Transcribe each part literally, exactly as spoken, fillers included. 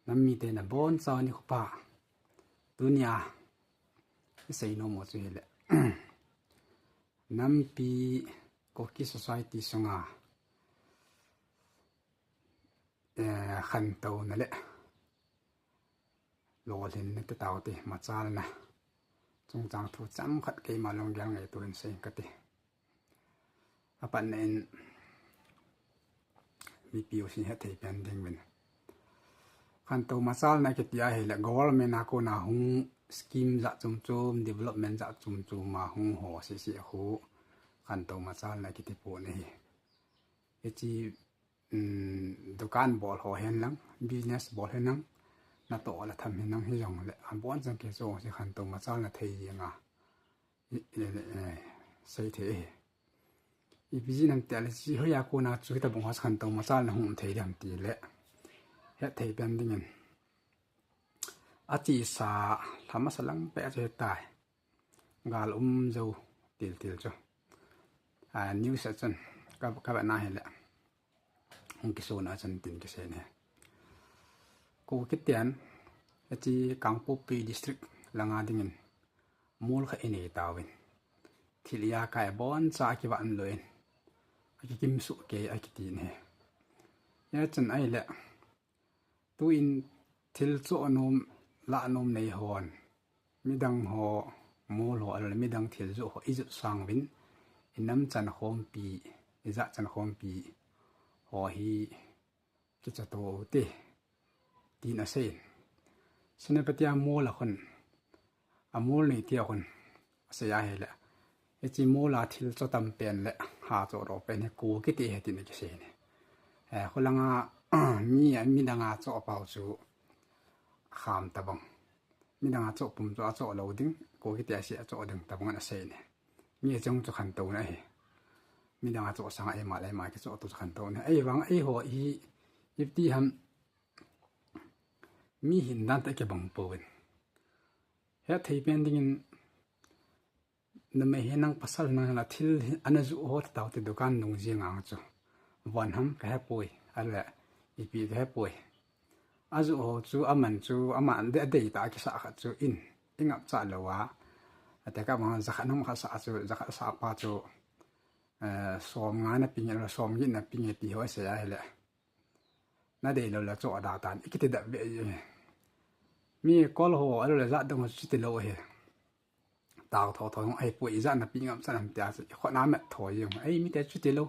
Nam mite nabonchauvin nikho pha. Tunia isei nom u chu hile, nampi Kuki society sunga, eh, khantouna le lolhinna te tao te, machalna chungchang thu chomkhat keima lunggel ngaito in sei kate. Apatna in, mipi usin hethei pen ding uvin, khantou machalna kiti ahile government a kona hung scheme jat chom chom, development jat chom chom a hung ho sese khu khantou machalna kiti pon ahi. Hiche, um, dukan bol ho hen lang, business bol hen lang, natoh le tham hen lang hijongle abonchan kei chu khantou machalna thei jeng a, i, i, i, sei thei ahi. Ipi jeh ham tile, hiche hoiya kona chu hitabang ho khantou machalna hung um thei ding ham tile, hethei pen dingin, achesa lha masa lang peh chu hitai, gal um jou til til chu, a, news a chun ka, kavet na hile, hung kisona chun tin kisei ne. Kukiten, hiche Kangpokpi district langa dingin mol khat inei tauvin, thil ijakai aboncha akivan louvin, akikimsuh kei akiti ne. Hijeh chun ahile, tuin thil choh nom, lah nom nei hon, midang ho mol ho, ahilou le midang thil joh ho ijot sang uvin, inam chankhompi, ijat chankhompi ho hi kichoh to ute, tin asei. Senapati a mol a khun, amol neite a khun asei ahile, hiche mol a thil choh tam pen le ha choh doh pen hi Kukite ahi tin akisei ne. Eh, khulanga mi, midang a choh pau chu kham tabang, midang a choh pum chu achoh lou ding, Kukite a seh achoh ding tabang in asei ne. Mi achung chu khantouna ahi. Midang a choh sanga eima le eima kichoh to chu khantouna ahi. Ahivang eiho hi, iti ham, mi hin dan tah kibang pouvin, hethei pen dingin, numei hen lang pasal hen lang la thil hi ana joh ho tao te dukan nung jeng a chu, von ham kahepoi, ahile ipi kahepoi. Ajoh ho chu aman chu, aman adei, adei tah a kisah khat chu in, ingapcha louva, atekah bang jakhat ham khat sah chu, jakhat sah pa chu, eh, somnga napinge, somget napinge ti ho asei ahile, nadei lou le choh da tan, ikiti da ve e. Mi kol ho, ahilou le jat dang ho chu chuti lou ahi. Tao tho tho ahipoi, ijat napi ngapcha ham tia chu, ikhut na met tho jeng. Ei, mite chuti lou.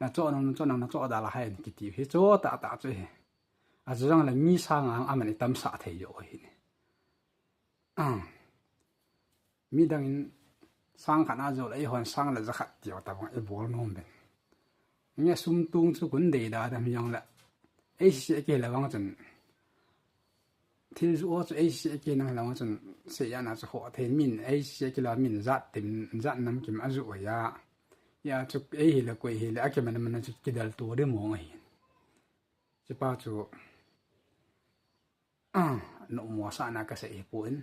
Nachoh nom, nachoh nom, nachoh da la hai kiti hi choh tah tah chu ahi. Achu jong le mi sang a aman itamsah thei jo ahi ne. Ah. Midang in sang khat na joh le eihon sang le jakhat tiu tabang ibol nom uvin. Nge sum tung chu kun dei da dam hijongle, eisih kei le vang chun, thil joh ho chu eisih kei nang le vang chun, seiya na chu ho thei min, eisih kei le min jat tim, jat nam kim ajoh a. Hia chu ei hile koi hile akiman man chu kidel to ding mong ahi. Chupa chu, ah, nommo sahna kasei hipon.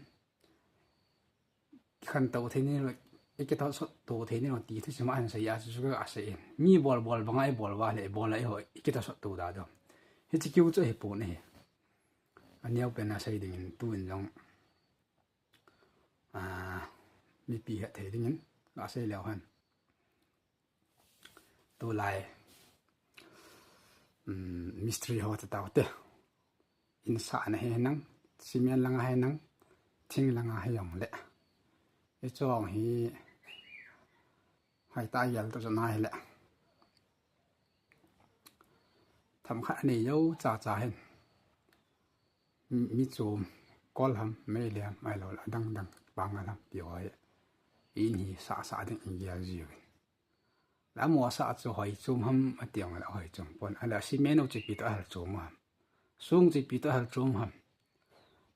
Khantou thei nalou, ikitohsot to thei nalou ti thu chu ama asei a chu chu kasei in. Mi bol bol banga ibol uva le, ibol a eiho ikitohsot to da dam. Hiche kiu chu hipon ahi. Aneo pen a sei dingin tuin jong, ah, mipi hethei dingin kasei leu hen. Tulai, um, mistri ho te tao te. In sahna hi nang, cement langa hi nang, thing langa hijongle, ichong hi hoitah a gel to chu nahile, themkhat anei jou chacha hin. Mi, mi chom, kol ham, meilhei ham, ahilou le adang dang, pangal ham, ti ho hi in hi sah sah ding in gel jiuvin. La mo sah chu hoi chom ham, ati jongle hoi chom pon. Ahile cement u chu ipi toh ahal chom ham. Song chu ipi toh ahal chom ham.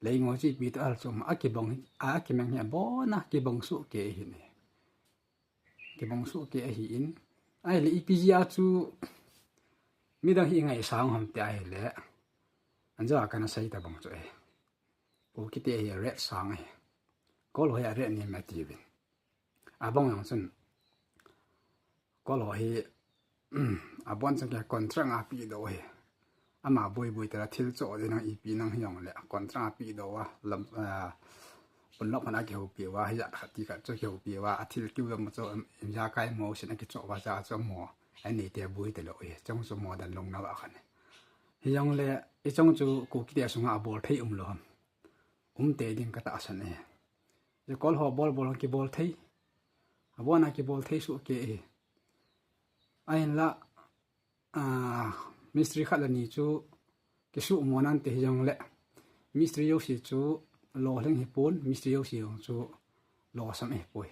Leingo chu ipi toh ahal chom ham. Akibang, a, akimang hi abon a, kibang soh kei ahi ne. Kibang soh kei ahi in. Ahile ipi jeh a chu midang hi ngaisang ham ti ahile, anjo a kana sei tabang chu ahi. Kukite hi ret sang ahi. Kol ho hi a ret nem ati uvin. Abang jong chun, kol ho hi, abon chang kei contract a pe doh ahi. ama boi boi tala thil cho de nang ipi nang hiong le, kontra pi do wa, lam, a, pun lok hana ki ho pi wa, hi ya khat ti khat cho ki ho pi wa, a thil kiu lam cho, em, em ya kai mo sin a ki cho wa ja cho mo, a nei te boi te lo e, chong cho mo dan long na wa khan. Hiong le, i chong chu Kuki te sunga a bol thei um lo ham. Um te ding ka ta san e. Ye kol ho bol bol ki bol thei. A bona ki bol thei su ke e. A hin la, a, mistri khat la ni chu ki su mo nan te hiong le. Mistri yo si chu lo hleng hi pon, mistri yo si yong chu lo sam e poi.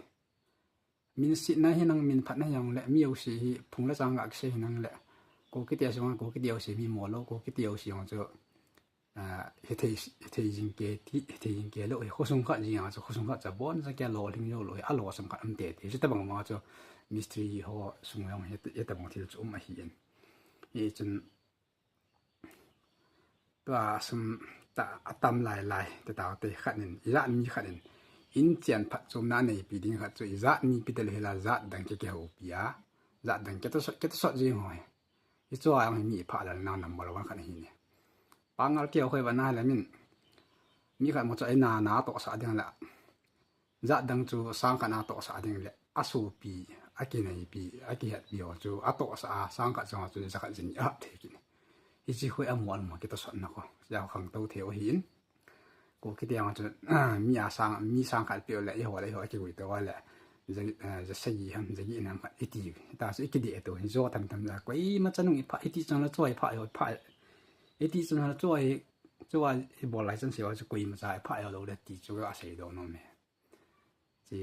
Min sit na hi nang min phat na hiong le, mi yo si hi phung la chang ga ki se hi nang le. Kuki te sunga Kuki te yo si mi mo lo, Kuki te yo si yong chu, a, hi thei, hi thei jing ke ti, hi thei jing ke lo, hi khosung khat jing a chu, khosung khat cha bon cha ke lo hleng yo lo, hi a lo sam khat um te te, chu ta bang ma chu mistri ho sung yong hi, hi ta bang thil chu um a hi in. Hi chun, tua sum ta, a tam lai lai, te tau te khat in, i jat mi khat in, in chian phat chom na nei pi ding khat chu, i jat mi pi te lo hi la jat dang ki ki ho pi a, jat dang ki ta sot, ki ta sot jing ho hi. Hi chu a yong hi mi pha lal na number one khat hi ni. Pangal keu khoi va na le min. Mi khat mo chu ai na na to sa ding la. Jat dang chu sang khat na to sa ding le. A su pi, a ki nei pi, a ki het pi ho chu. A to sa a sang khat sang chu ja khat jin a thei ki ni. Hi chi khoi a mo mo ki to sot na ko. Ja khang to thei o hin. Kuki te ang chu, mi a sang, mi sang khat pe le, i ho le, i ho ki gui to le. Ja, eh, ja sa yi ham, ja yi nam khat i ti. Ta su i ki de to, jo tam tam la, koi ma cha nung i pha, i ti chang la choi pha, yo pha. I ti chang la choi, choi i bol lai chan se wa chu koi ma cha i pha, yo lo le ti chu a sei do no me. Chi,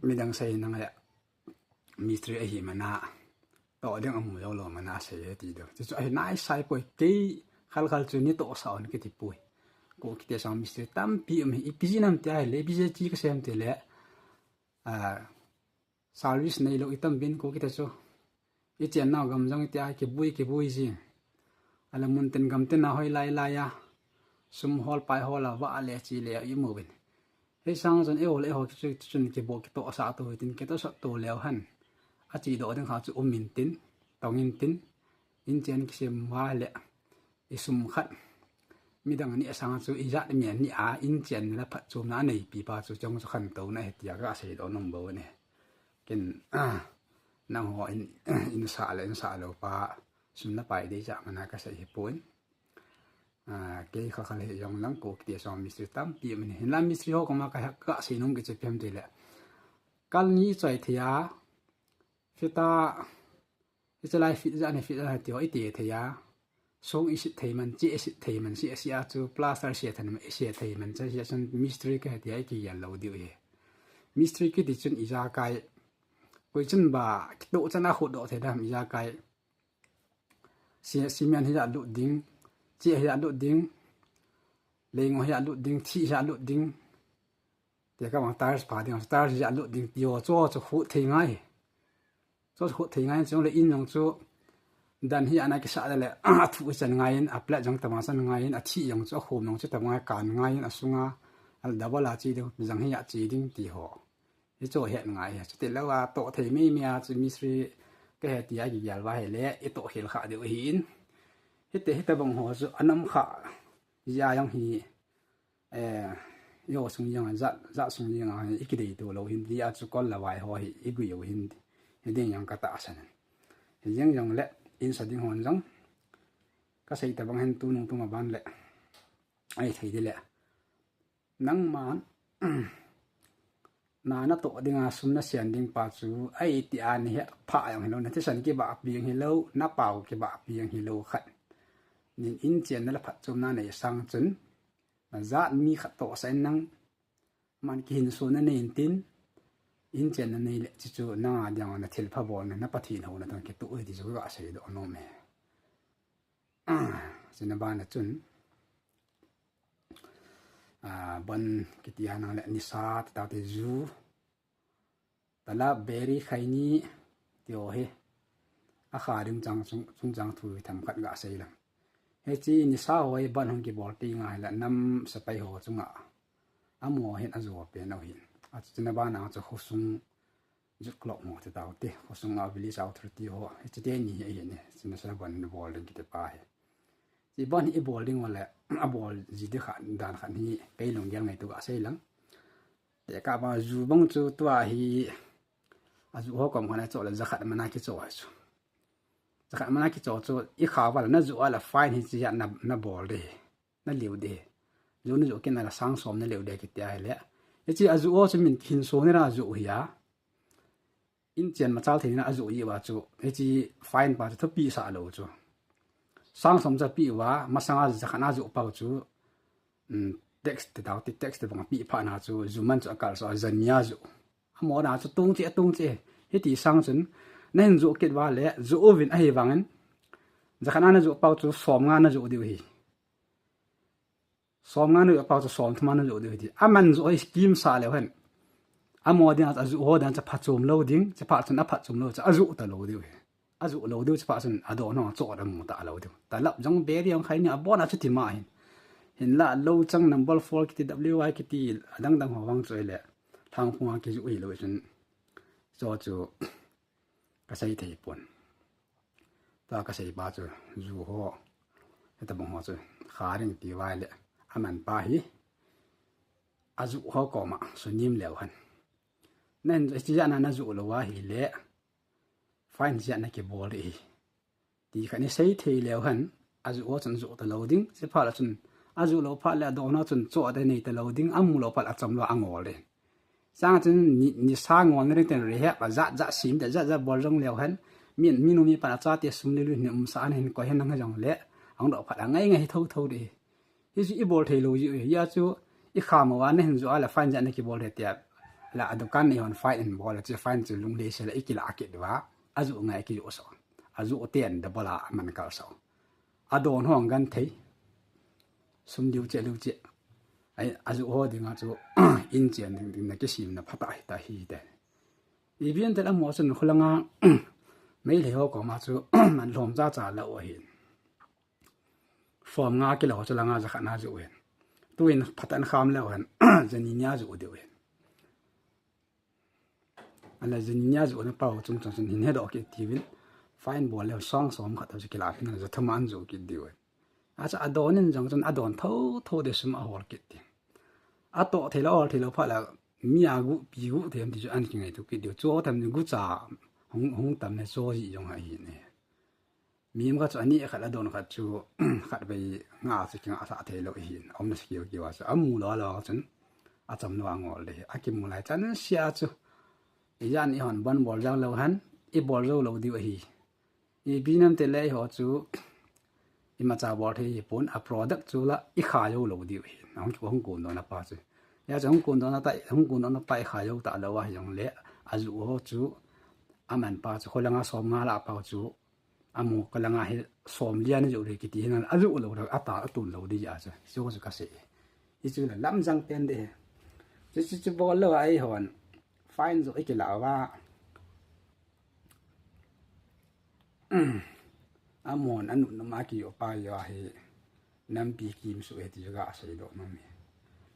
midang sei nang le, mistri a hi mana, to ding a mu lo lo mana sei ti do. Chu chu a hi nai sai poi kei khal khal chu ni to sa on ki ti poi. Kuki te sang mistri tam pi um hi, i pi ji nam ti a hi le, i pi ji chi ka sem ti le, a, service nei lo i tam bin Kuki te chu. I chian nau gam jong i ti a ki bui, ki bui ji. A la mun ten gam ten a hoi lai lai a. Sum hol pai hol a va le chi le i mu bin. Hei sang chun e hol e hol chu chun ki bo ki to sa to hi tin ki to sa to leo han. A chi do ding kha chu um in tin, tong in tin. In chian ki sem va le. I sum khat. Midang ni a sang chu i jat mi ni a in chian la phat chom na nei pi pa chu chong chu khan to na he ti a ka sei do nong bo ne. Ken, a, nang ho in, in sa le, in sa lo pa, sum na pai dei cha mana ka sei hi pon. A, kei kha kha le yong lang Kuki te sang mistri tam pi min hin la mistri ho ko ma ka ha ka sei nong ki che pem te le. Kal ni choi thei a, fita, i che lai fit ja ne fit ja ti ho i te thei a. Song i sit thei man, chi i sit thei man, si, si a chu plaster si a than, i si thei man, cha si a chun mistri ka he ti a i ki yal lo diu hi. Mistri ki ti chun i ja kai. Koi chun ba, ki to chan a khut do thei dam i ja kai. Si, cement hi ja lut ding, chi hi ja lut ding, leingo hi ja lut ding, thi hi ja lut ding. Te ka bang tiles pa ding, tiles hi ja lut ding, ti ho chu, chu khut thei ngai. Chu chu khut thei ngai, chu le in jong chu, dan hi ana ki sa le, a thu chan ngai in, a plat jong tama chan ngai in, a thi jong chu, a khum jong chu tama ngai kan ngai in, a sunga, al double a chi ding, jang hi a chi ding ti ho. Hi chu het ngai, chu ti lo a, to thei mi mi a, chu mistri ka he ti a ki yal va he le, i to khel kha deu hi in. Hi te hi ta bang ho chu, a nam kha, ya jong hi, eh, yo sung jeng a, ja, ja sung jeng a, i ki dei tu lo hin, di a chu kol la vai ho hi, i gui yo hin, hi ding jong ka ta san. Hi jeng jong le, in sa ding hon jong, ka sei ta bang hin tu nung tu ma ban le, ai thei di le. Nang man, na na to ding a sum na sian ding pa chu, ai ti a ni he pha jong hi lo, na thi san ki ba pi jong hi lo, na pau ki ba pi jong hi lo khat. Nin in chian na la phat chom na nei sang chun, na jat mi khat to sa in nang, man ki hin so na nei in tin, in chian na nei le chi chu na nga diang na thil pha bol na, na Pathen ho na tang ki tu ti chu ka sei do no me. Chuna ban a chun, a, ban ki ti a nang le nisa ta ta te ju, tala beri khaini ti ho hi. A kha ding chang chung, chung chang thu tham khat ga sei lang. He chi nisa ho hi ban hung ki bol ti ngai la nam sa pai ho chunga. A mo hin a jo pe no hin. A chu na ban a chu khu sung Jut clock mo te tau te, khosung a village authority ho, hiche teni hi ahi ne, china sa ban bol ding kiti pa hi. Chi ban hi bol ding wale, a bol ji de kha, dan khan hi, kei lunggel ngai tu ga sei lang. Te ka ba ju bang chu tua hi, a ju ho kom khan a cho le jakhat mana ki cho chu. Jakhat mana ki cho chu, i kha wala na ju ala fine hi chi ya na, na bol de. Na liu de. Ju na ju kin ala sang som na liu de kiti a hi le. Hiche a ju ho chu min kin so ni ra ju hi a. In chen machal thei na a ju i wa chu. Hiche fine pa chu thupi sa lo chu. Sang som cha pi wa, masanga jakhat na ju pau chu. Um, tax te tau te tax te bang pi pha na chu. Ju man chu a kal so a jania ju. Amo na chu tung che, tung che. Hiti sang chun. Na hin ju kit wa le, ju uvin ahi vangin. Jakhat na na ju pau chu, som nga na ju diu hi. Som nga na ju pau chu som thum a na ju diu hi ti. Aman ju hi scheme sa leu hen. Amo ding a ju ho ding cha phat chom lo ding, cha phat chun a phat chom lo cha a ju ta lo diu hi. A ju lo diu cha phat chun a don ho cho da mu ta lo diu. Ta lap jong be diu khai ni a bon a chu ti ma hin. Hin la lo chang number four kiti W Y kiti a dang dang ho vang chu le. Thang phung a ki ju hi lo chun. Cho chu ka sei thei pon. Tua ka sei pa chu ju ho. Heta bang ho chu. Kha ring ti vai le. Aman pa hi. A ju ho koma. Sunim leu hen. Nen, chi ja na na ju lo wa hi le. Fine ja na ki bol ri hi. Ti kha ni sei thei leu hen. A ju ho chun ju ta lo ding. Chi pha la chun. A ju lo pha le a don ho chun cho a de nei ta lo ding. A mu lo pha la a cham lo a ngol de. Sang chun ni, ni sa ngol na ring ten rehab a jat jat sim te jat jat bol jong leu hen. Min, minu mipa a chate sum le lu hin um sa an hin koi hen nang jong le. Ang do phat a ngai ngai tho tho de. Hi chu i bol thei lo ji. Hi a chu i kha mo wa na hin ju ala fine ja na ki bol thei tia. La a dukan ni hon fine in bol chu fine chu lung le se la i ki la a ki wa. A ju ngai ki ju so. A ju ten da bol a man kal so. A don ho ang gan thei. Sum liu che liu che. Ai, a ju ho ding a chu in chen ding ding na ki sim na phat a hi ta hi te. I bian te la mo chun khulanga mei le ho koma chu man lom cha cha la o hin. Form nga ki lo chu langa jakhat na ju hin. Tu in phat an kham le o hin. Jani nia ju diu hin. Ala jin nia ju na pau chung chung chun hin he do ki ti vin. Fine bol le sang som khat chu ki la phin ja thum an ju ki diu. A cha a don in jong chun a don tho tho de sum a hol ki ti. A to thei lo hol thei lo pha la mi a gu pi gu te am ti chu an ki ngai tu ki diu. Cho tam ni gu cha hung hung tam ne cho ji jong ha hi ne. Mi ma chu ani khat a don khat chu khat vei nga chu ki nga sa thei lo hi. Om na skill ki wa chu a mu lo lo chun a cham lo a ngol de. A ki mu lai chan sia chu. I jan i hon ban bol jang lo han, i bol jo lo diu ahi. I binam te le i ho chu, i macha bol thei hi pon, a product chu la i kha jo lo diu ahi. Hung, hung kun don a pa chu. Ya chu hung kun don a ta, hung kun don a pa i kha jo ta lo ahi jong le, a ju ho chu, a man pa chu, kholanga som nga la pa chu, a mu ka langa hi som lia ni jo le kiti hin a ju lo, a ta a tun lo di ya chu. Chu chu ka se. I chu la lam jang pen de. Chu chu chu bol lo ai hon. Fine jo i ki la wa. Amon anu nama ki yo pa yo hi. Nampi kim su he ti ga sei do mami.